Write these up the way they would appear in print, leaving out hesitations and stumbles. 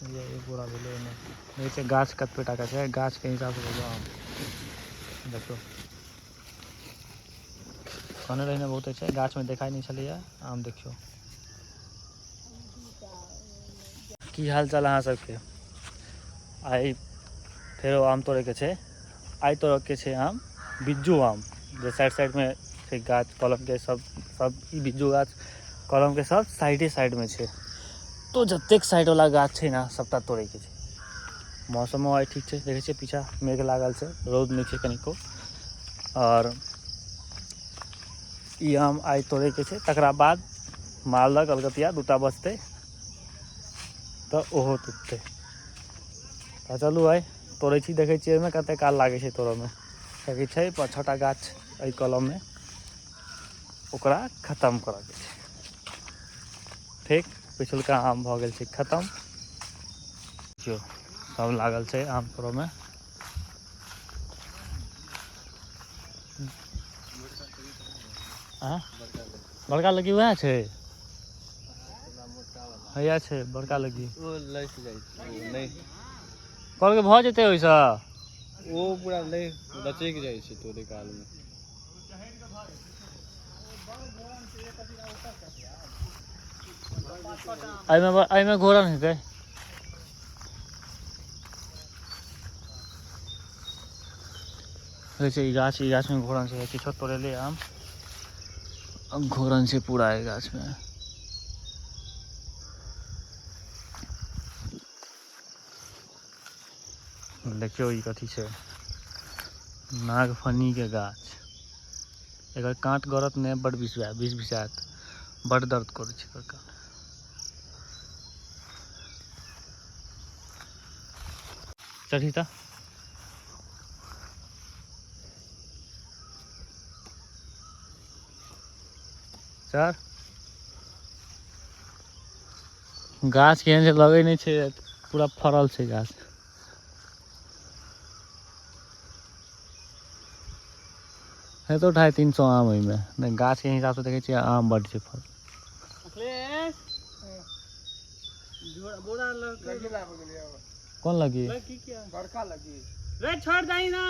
ये एक बोरा भेलै एहिमे। देखै छियै गाछ कते टाका छै, गाछके हिसाबसँ भेलै आम। देखियौ कहने रही ने बहुते छै, गाछमे देखाइ नहि छलैए आम। देखियौ की हाल चाल अहाँ सबके। आइ फेरो आम तोड़ैके छै। आइ तोड़ैके छै आम, बिज्जू आम जे साइड साइडमे छै गाछ कलमके, सब सब ई बिज्जू गाछ कलमके सब साइडे साइडमे छै। तो जतेक साइडवला गाछ छै ने सबटा तोड़ैके छै। मौसमो आइ ठीक छै, देखै छियै पीछा मेघ लागल छै, रौद नहि छै कनिको। आओर ई आम आइ तोड़ैके छै, तकरा बाद मालदह कलकतिया दूटा बचतै तऽ ओहो टुटतै। तऽ चलू आइ तोड़ै छी, देखै छियै ओहिमे कते काल लागै छै तोड़ऽमे। कियाकि छै 5-6 टा गाछ एहि कलममे, ओकरा खतम करऽके छै। ठीक, पिछुलका आम भऽ गेल छै खतम। देखियौ सब लागल छै आम तोड़ऽमे। बड़का लगी वएह छै, हैया छै बड़का लगी। ओ लसि जाइ छै, ओ नहि कहलकै भऽ जेतै ओहिसँ। ओ पूरा लचकि जाइ छै तोड़ै कालमे। एहिमे घोरन हेतै। देखै छै ई गाछ, ई गाछमे घोरन छै। किछो तोड़ेलै आम, घोरन छै पूरा एहि गाछमे। देखियौ ई कथी छै, नागफनी के गाछ। एकर काँट गड़त नहि, बड विष विषायत, बड दर्द करै छै एकर काँट। चढ़ी तऽ चढ़। गाछ केहन छै लगै नहि छै, पूरा फड़ल छै गाछ। हेतौ 250-300 आम ओहिमे। नहि, गाछके हिसाबसँ देखै छियै आम बड्ड छै फल। कोन लगी? बड़का लगी। रे छोड़ दही ना,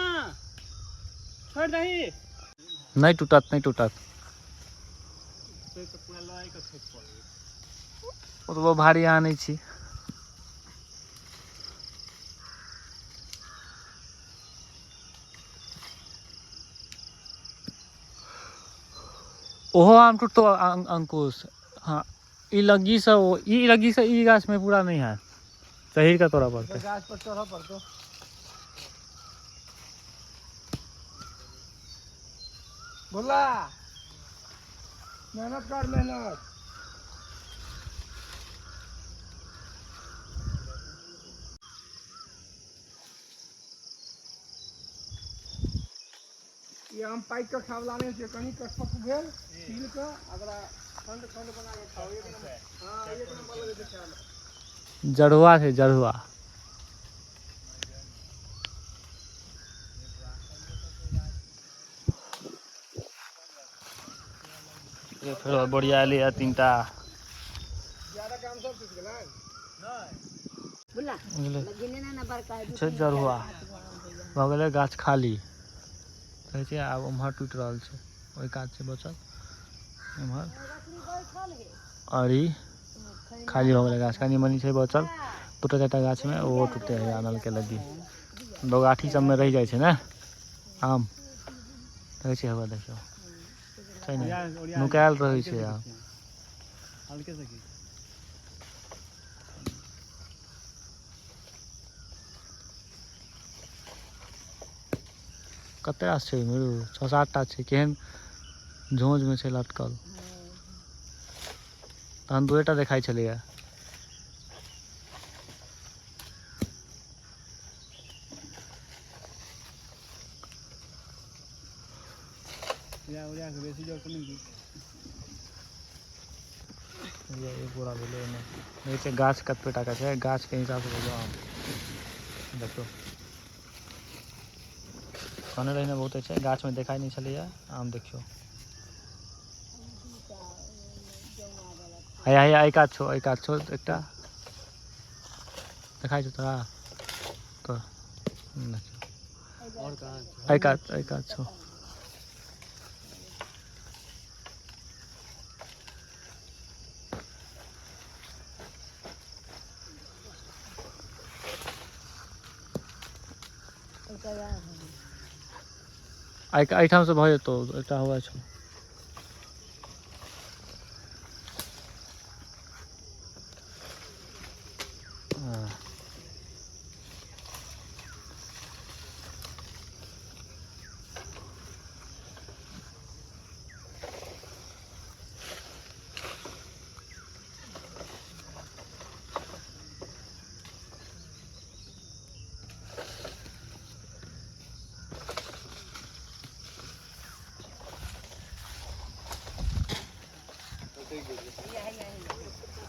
छोड़ दही। नहि टूटत, नहि टूटत। ओतबो भारी अहाँ नहि छी। ओहो आम टूटतो अंकुश। हाँ, ई लग्गी से ओ, ई लग्गी से ई गाछ में पूरा नहीं है, चढ़ के तोड़ा पड़तै। गाछ पर चढ़ऽ पड़तौ। बोला मेहनत कर, मेहनत। ई आम पाकि कऽ खायवला नहि छै, कनि कटपक भेल छील कऽ ओकरा खण्ड खण्ड बना कऽ खाउ। एक नंबर, हाँ, एक नंबर लगै छै खायमे। जड़ुआ छै, जड़ुआ। फेरो बोरिया एलैया 3टा। ज्यादा काम सब टूटि गेलै। बुझलियै? छै जड़ुआ। भऽ गेलै गाछ खाली। देखै छियै आब उम्हर टूटि रहल छै, ओहि कात छै बचल एम्हर। आओर ई खाली भऽ गेलै गाछ, कनि मनि छै बचल। 2टा 4टा गाछमे ओहो टूटते है आनल के लग्गी। दोगाठी सबमे रहि जाइ छै ने आम। देखै छियै हवा, देखियौ छै ने नुकायल रहै छै आम। हल्के से की कते रास छै ओहिमे, 6-7 टा छै। केहन झोँझमे छै लटकल। तहन 2टा देखाइ छलैया। ओरिया के बेसी जोर से नहि। ये एक बोरा भेलै एहिमे। देखै छियै गाछ कते टाका छै, गाछके हिसाबसँ भेलै आम। देखियौ कहने रही ने बहुते छै, गाछमे देखाइ नहि छलैए आम। देखियौ हैया हैया एहि कात छौ, एहि कात छौ एकटा। देखाइ छौ तोरा? तो देखियौ। और कहाँ? एहि कात, एहि कात छौ। एहिठामसँ भऽ जेतौ। एकटा हुआ छौ। हँ।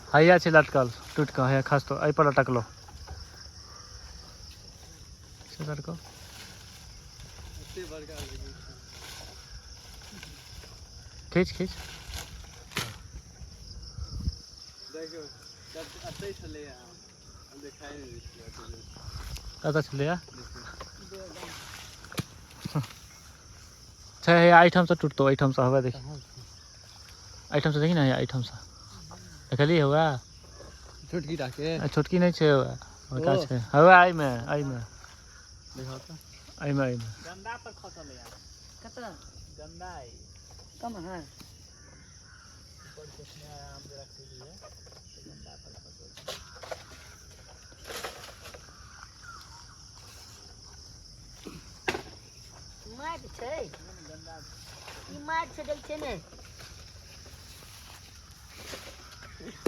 हैया छै लटकल टूटि कऽ, हैया खसतो, एहि पर लटकलो से लटकल। एते बड़का। खींच, खींच। देखियौ, एतै छलैया आम, देखाइ नहि दै छलै एते दूर। कतऽ छलैया? देखियौ। छै, हैया एहिठामसँ टूटतौ, एहिठामसँ। हवा देखी, एहिठामसँ देखी ने, हैया एहिठामसँ देखलियै हौआ। छोटकी टाके? आ, छोटकी नहि छै, हौआ बड़का ओ। छै। हौआ एहिमे, एहिमे। देखाउ तऽ। एहिमे, एहिमे। गंदा पर खसल यार। कतऽ? गंदा है। कम है। ऊपर से आम जे रखली है तो गंदा पर खसल। माटि छै। गंदा। ई माटि छै, देख छै ने।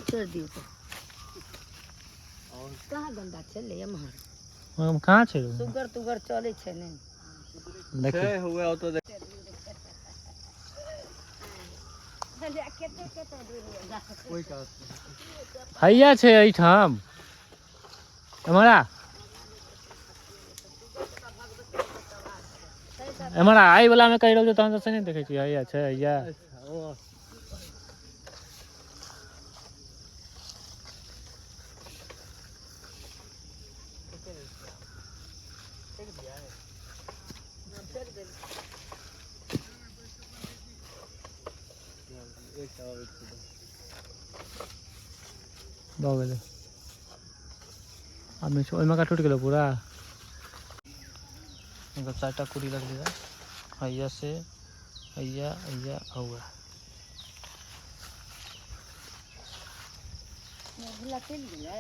छोड़ि दियौ तऽ। और? कहाँ गन्दा छलै एम्हर? ओहिमे कहाँ छै? सुगर तुगर चलै छै ने। देखी। छै, हुए ओतऽ देख। कते कते दूर। ओहि कात। हैया छै एहिठाम, एम्हर आ, एम्हर आ। एहि वला मे कहि रहल छौ, तहन तऽ से नहि देखै छियै। हैया छै, हैया। अच्छा, ओ। फेंक दिया है। एकटा आबै छै। भऽ गेलै। आब नहि छौ। ओहिमे का टूटि गेलौ पूरा। मतलब चारिटा कुड़ी लगलै है, हैया से हैया, हैया, हौआ। भुला चलि गेलै।